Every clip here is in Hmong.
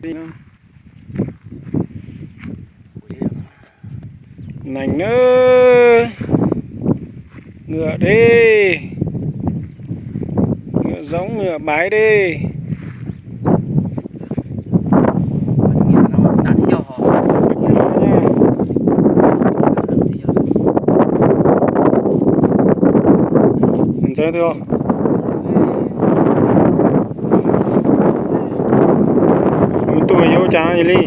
Neeg nawb, ngựa đây, ngựa giống ngựa bái đây. Ntxeev twg? Tus yuav cas li?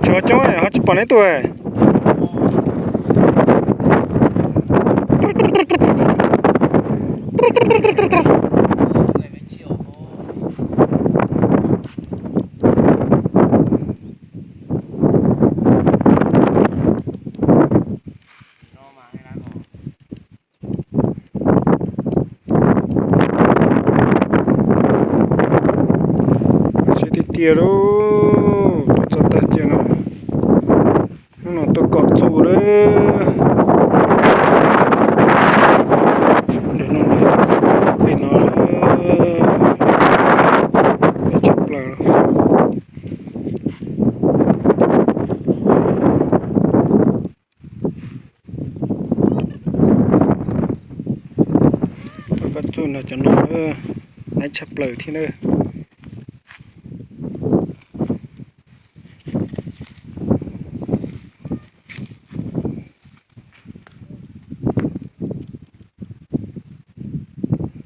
Tsuav coob ho tsis pom neb tus. Sib tiag tiag lauj, tuaj txog tag cia no, hnub no tuaj kom txuj lawm. Pem no, pem tshaj plaws. Tuaj kom txuj no cov no, aib tshaj plaws thiab na.